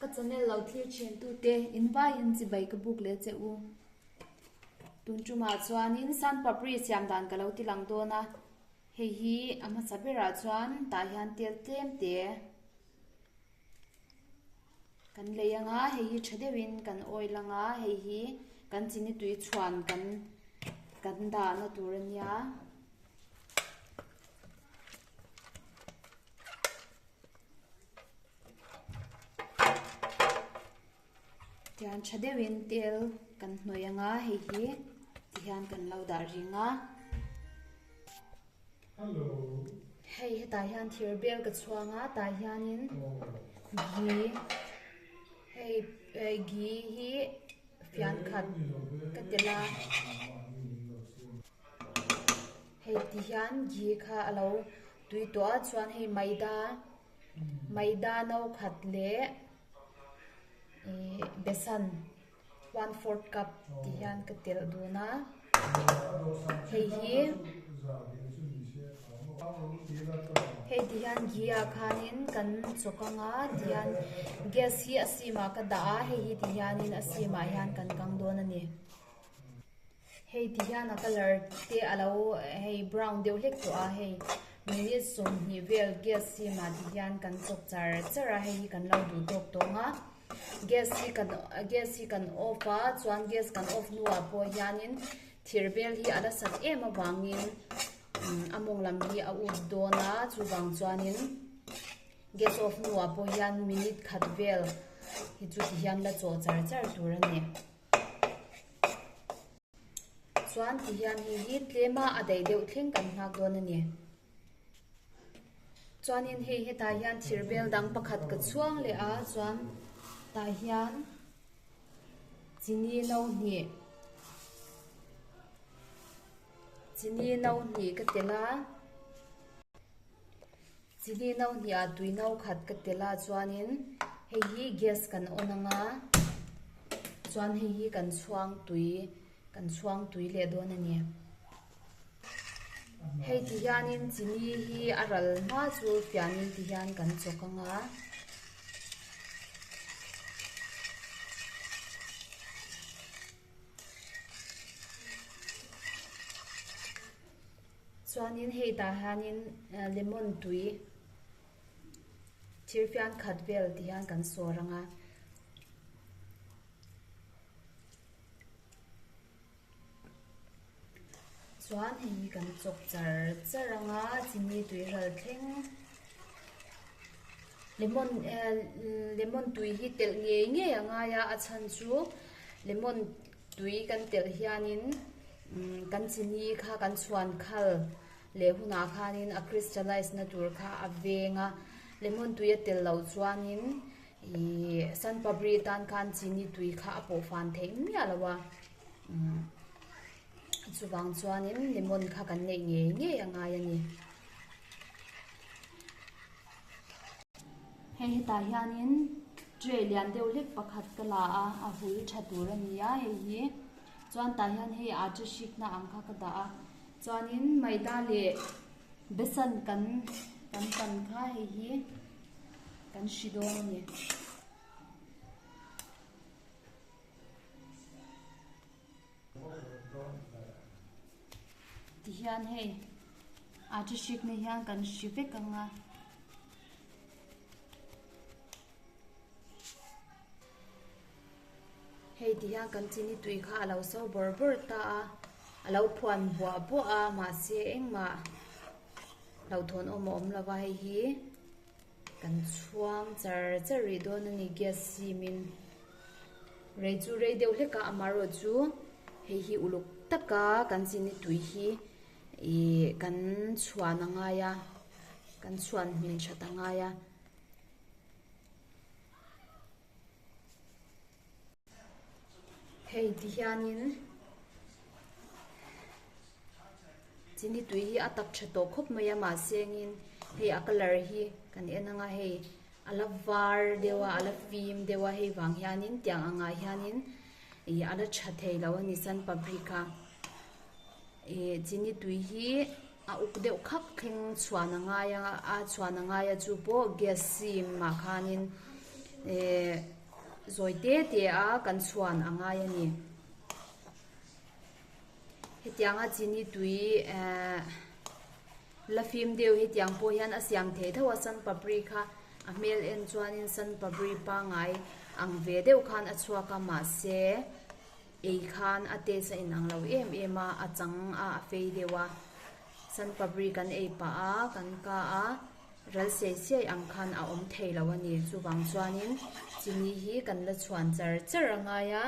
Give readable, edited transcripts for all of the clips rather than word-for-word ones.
Ka channel lo thlir thin tute in vaiin chibai ka buk leh che u. Tun tumah chuanin Sun Papri siam dan ka lo ti lang dawn a, hei hi a hmasa berah chuan tah hian tel tlem te kan lei anga hei hi tha deuhin kan oil anga hei hi kan chini tui chhuan kan kan dahna tur a nia. Tihian tha deuhin tel kan hnawih anga hei hi tihian kan lo dah ring a. Hei hetah hian thir bel ka chhuang a tah hianin ghee hei ghee hi fian khat ka telh a. Hei ti hian ghee kha a lo tui tawh a chuan hei maida maida no khat leh ihh besan one fourth cup ti hian ka telh dun a hei hi hei ti hian ghee ah khanin kan chawk anga tihian gas hi a sim ah ka dah a hei hi ti hianin a sim ah hian kan kang dawn a ni. Hei ti hian a colour te a lo hei brown deuh hlek tawh a hei minute 20 vel gas sim ah ti hian kan chawp char char a hei hi kan lo duh tawk tawng a gas hi kan gas hi kan off a chuan gas kan off hnuah pawh hianin thir bel hi a la sat em avangin a mawng lam hi a ut dawn a chuvang chuanin gas off hnuah pawh hian minute khat vel hi chu ti hian la chawh char char tur a ni. Chuan ti hian hei hi tlema a daih deuh thleng kan nghak dawn a ni. Chuanin hei hetah hian thir bel dang pakhat ka chhuang leh a chuan tah hian chini no hnih chini no hnih ka telh a. Chini no hnih ah tui no khat ka tel a chuanin hei hi gas kan on anga chuan hei hi kan chhuang tui kan chhuang tui leh dawn a ni. Hei ti hianin chini hi a ral hma chu fianin ti hian kan chawk anga. Chuanin hei tah hianin lemon tui thir fian khat vel ti hian kan sawr ang a. Chuan hei hi kan chawk char char ang a chini tui ral thleng lemon lemon tui hi telh ngei ngei a ngai a a chhan chu lemon Tui kan telh hianin kan chini kha kan chhuan khal leh hunah khanin a crystallize na tur kha a veng a, lemon tui a telh loh chuanin ih sun papri tan khan chini tui kha a pawh fan theih miah lo a, chuvang chuanin lemon kha kan neih ngei ngei a ngai a ni. Hei hetah hianin tray lian deuh hlek pakhat ka la a, a hul tha tur a ni a hei hi. Chuan tah hian hei atta hrikna ang kha ka dah a. Chuanin maida leh besan kan kan pan kha hei hi kan hri dawn a ni. Tihian hei a chi hrikna hian kan hri vek ang a. Hei tihian kan chini tui kha a lo so bawrh bawrh ta a, a lo phuan buah buah a mahse engmah hlauhthawn awm a awm lo va hei hi. Kan chhuang char char rih dawn a ni gas sim in rei chu rei deuh hlek a amaherawh chu hei hi uluk taka kan chini tui hi ih kan chhuan a ngai a kan chhuan hmin that a ngai a. Hei ti hianin chini tui hi a tak tha tawh khawp mai a mahse engin hei a colour hi kan en anga hei a la var deuh a a la fim deuh a hei vang hianin tiang angah hianin ih a la tha thei lo a ni sun papri kha ih chini tui hi a uk deuh khak thleng chhuan a ngai a a chhuan a ngai a chu pawh gas sim ah khanin. Eh zawi te te a kan chhuan a ngai a ni. Hetianga chini tui eh la fim deuh hetiang pawh hian a siam theih tho a sun papri kha a hmel en chuanin sun papri pangai ang ve deuh khan a chhuak a mahse ei khan a taste a inang lo em em a a chang a a fei deuh a sun papri kan ei pah a kan ka a. Ral siai siai ang khan a awm thei lo a ni. Chuvang chuanin chini hi kan la chhuan char char a ngai a.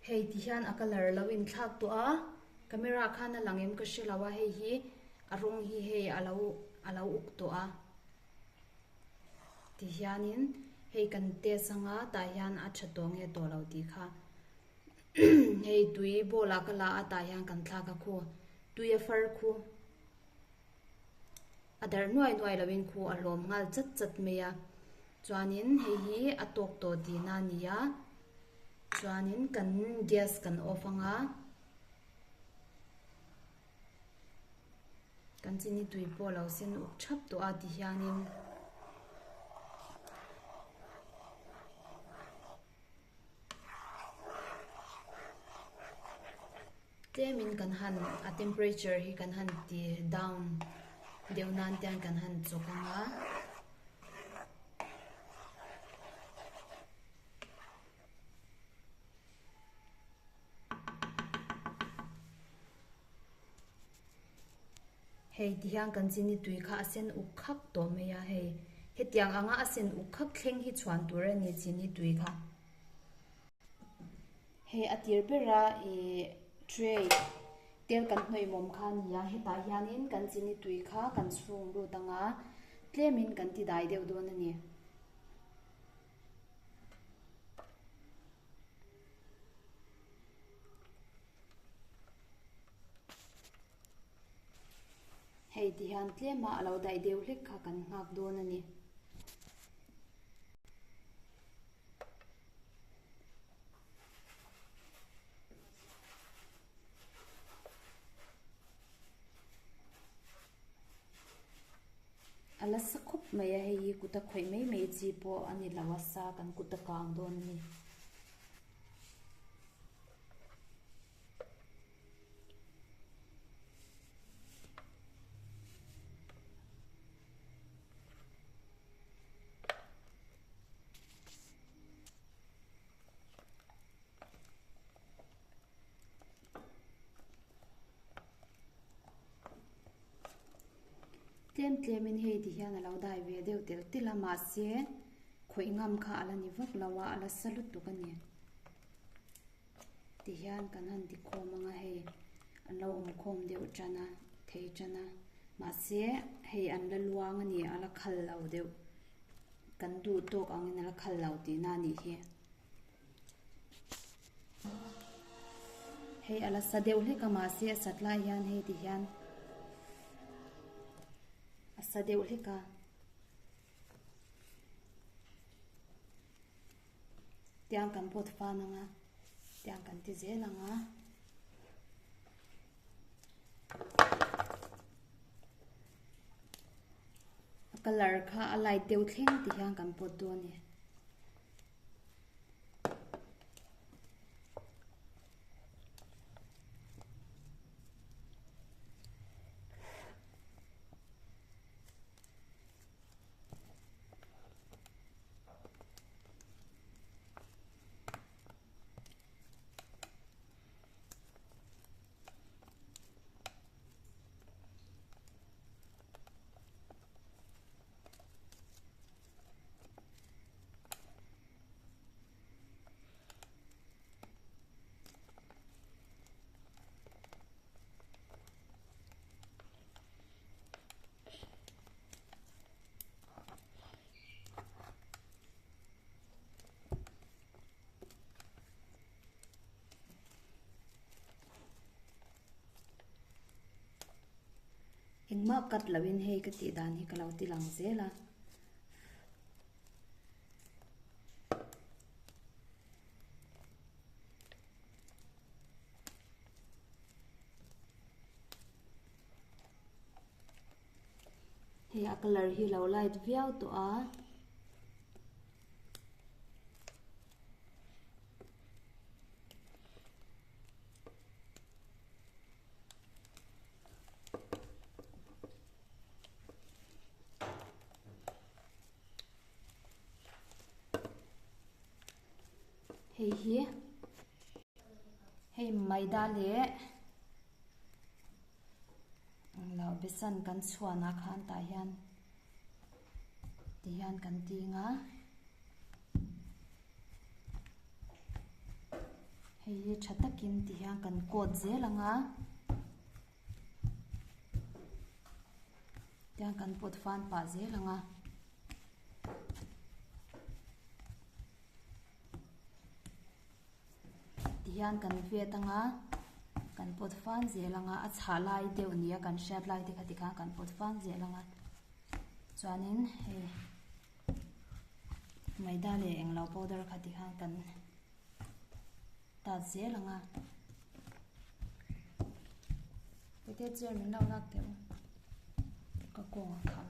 Hei ti hian a colour lo inthlak tawh a, camera khan a lang em ka hre lo a, hei hi a rawng hi hei a lo a lo uk tawh a. Ti hianin hei kan test anga tah hian a tha tawh nge tawh lo tih kha. Hei tui bowl ah ka la a tah hian kan thlak a khu tui a far khu a darh nuai nuai lo in khu a hlawm nghal chat chat mai a chuanin hei hi a tawk tawh tihna a ni a chuanin kan gas kan off anga kan chini tui pawh a lo sen uk thap tawh a ti hianin. Tlemin kan han a temperature hi kan han ti down deuh nan te hian kan han chawk ang a. Hei ti hian kan chini tui kha a sen uk khak tawh mai a hei. Hetiang anga a sen uk khak thleng hi chhuan tur a ni chini tui kha. Hei a tir bera ih tray tel kan hnawih mawm kha a ni a hetah hianin kan chini tui kha kan chhung lut anga tlemin kan ti dai deuh dawn a ni. Hei ti hian tlema a lo daih deuh hlek kha kan nghak dawn a ni. A la sa khawp mai a hei hi kut a khawih mai mai chi pawh a ni lo a sa kan kut a kang dawn a ni. Tlem tlemin hei ti hian a lo dai ve deuh telh telh a mahse khawih ngam kha a la ni vak lo a a la sa lutuk a ni. Ti hian kan han ti khawm ang a hei an lo awm khawm deuh tan a thei tan a mahse hei an la luang a ni a la khal lo deuh kan duh tawk angin a la khal lo tihna a nih hi. Hei a la sa deuh hlek a mahse a sat lai hian hei ti hian a sa deuh hlek a. Tiang kan pawt fan ang a tiang kan ti zel ang a. A colour kha a light deuh thleng ti hian kan pawt dawn a ni. Engmah cut loin hei ka tih dan hi ka lo ti lang zel a. Hei Hei a colour hi lo light viau tawh a. Hei hi hei maida leh englo besan kan chhuanah khan tah hian tihian kan ting a hei hi tha takin tihian kan coat zel ang a. Tiang kan pawt fan pah zel ang a. Tihian kan vet ang a, kan pawt fan zel ang a, a chhah lai deuh nia kan hriat lai te kha tikhan kan pawt fan zel ang a. Chuanin hei maida leh englo powder kha tikhan kan tat zel ang a. Hete chair min lo lak teh u ka kawng a kham.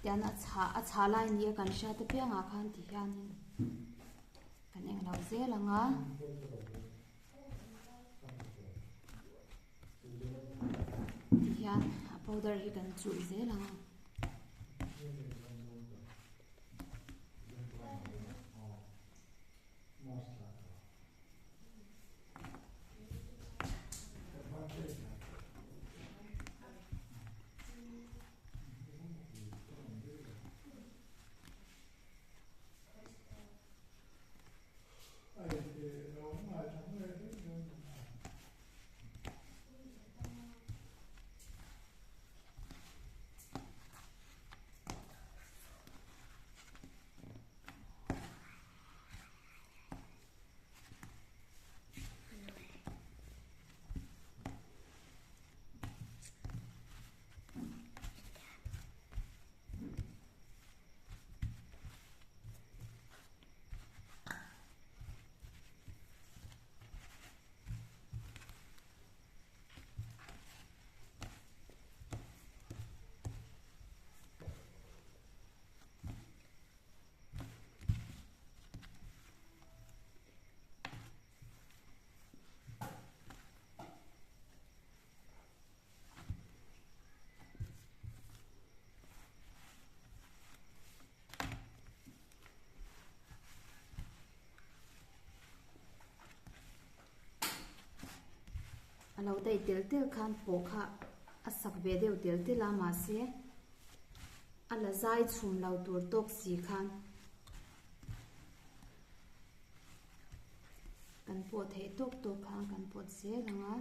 Tian a chhah a chhah lai nia kan hriat apiangah khan ti hianin kan eng lo zel ang a. Ti hian a powder hi kan chulh zel ang a. A lo daih tel tel khan pawh kha a sak ve deuh tel tel a mahse a la zai chhum lo tur tawk si khan kan pawh theih tawk tawk khan kan pawt zel ang a.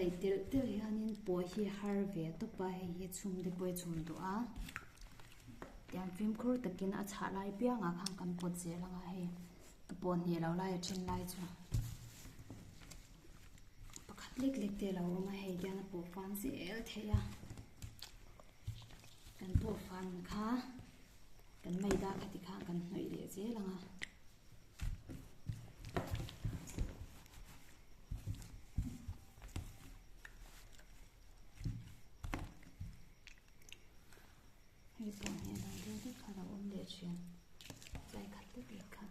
Hei telh telh hianin pawh hi har ve tawp a, hei hi chhum te pawh i chhum duh a, tiang fimkhur takin a chhah lai piangah khan kan pawt zel ang a hei ka pawh hneh loh lai a then lai chu pakhat lek lek te a lo awm a hei tiang a pawh fan zel theih a kan pawh fan kha kan maida kha tikhan kan hnawih leh zel ang a. Hei pawh hi a lo deuh vek kha a lo awm leh thin tlai khat lek lek kha.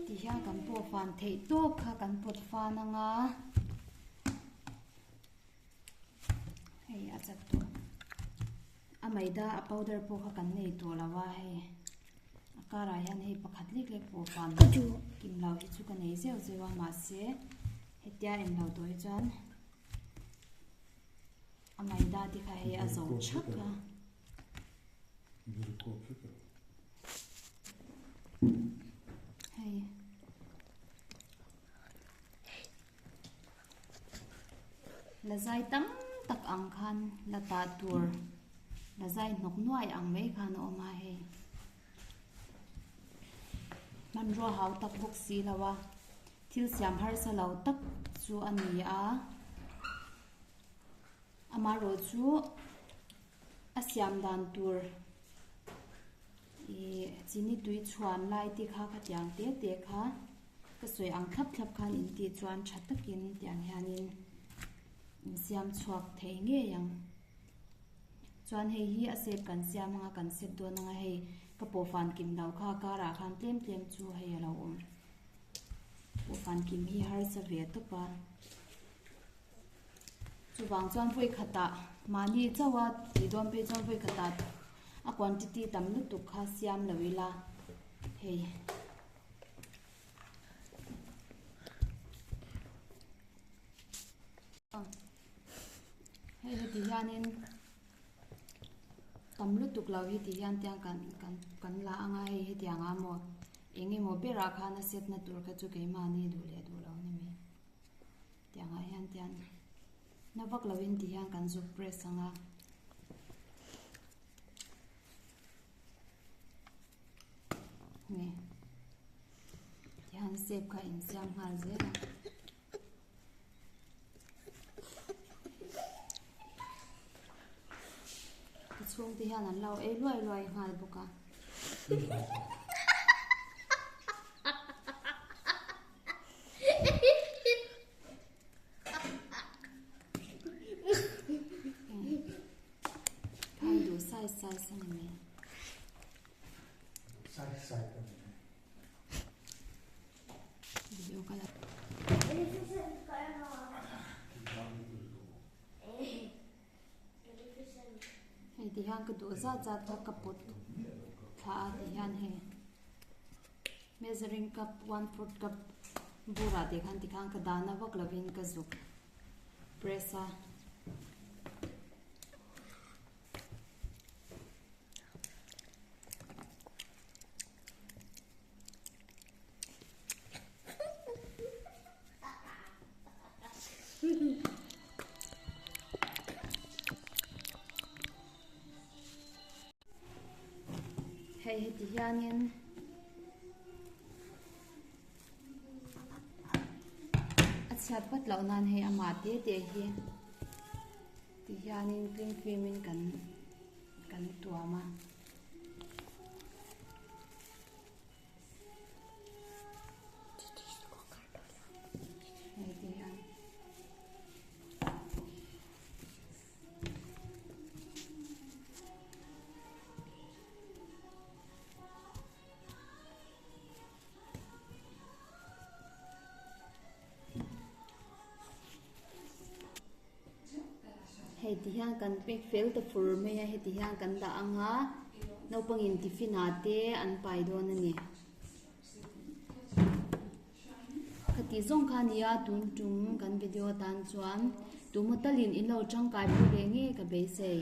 Ti hian kan pawh fan theih tawp kha kan pawt fan anga hei a chat tawh a maida a powder pawh kha kan nei tawh lo a hei a karah hian hei pakhat lek lek pawh fan kim lo hi chu ka nei zeuh zeuh a mahse hetia englo tawh hi chuan. A maida te kha hei a zo thak a. Hei. La zai tam tak ang khan la tah tur la zai hnawk nuai ang mai khan a awm a hei. Hmanrua hau tak bawk si lo a. Thil siam harsa lo tak chu a ni a, amaherawhchu a siam dan tur ih chini tui chhuan lai te kha khatiang te te kha ka sawi ang thlap thlap khan in tih chuan tha takin tiang hianin in siam chhuak thei ngei ang. Chuan hei hi a sep kan siam anga kan sep dawn anga hei ka pawhfan kim lo kha karah khan tlem tlem chu hei a lo awm. Pawhfan kim hi harsa ve tawp a, chuvang chuan vawi khatah mahni chauha tih dawn phei chuan vawi khatah a quantity tam lutuk kha siam lo ila hei. Hei heti hianin tam lutuk lo hi ti hian tiang kan kan kan la anga hei hetiang a maw eng emaw berah khan a set na tur kha chu keimahni duh leh duh lo ni mai tiang ah hian tian na vak lo in ti hian kan zuk press anga. Ni tihian shape kha insiam nghal zel a. Ka chhungte hian an lo ei luai luai nghal bawk a. Khan duh size size a ni mai. Size size a ni mai. Hei ti hian ka duh zat zat kha ka pawt thla a ti hian hei measuring cup one fourth cup burah te khan tikhan ka dahna vak lovin ka zuk press a. Hei heti hianin a chhiat vat loh nan hei amah te te hi ti hianin cling film in kan kan tuam a. Hei ti hian. ti hian kan pack fel ta fur mai a heti hian kan dah ang a naupangin tiffin ah te an pai dawn a ni. Khati zawng kha nia tun tum kan video tan chuan tumaw talin in lo tangkai pui ve nge ka beisei.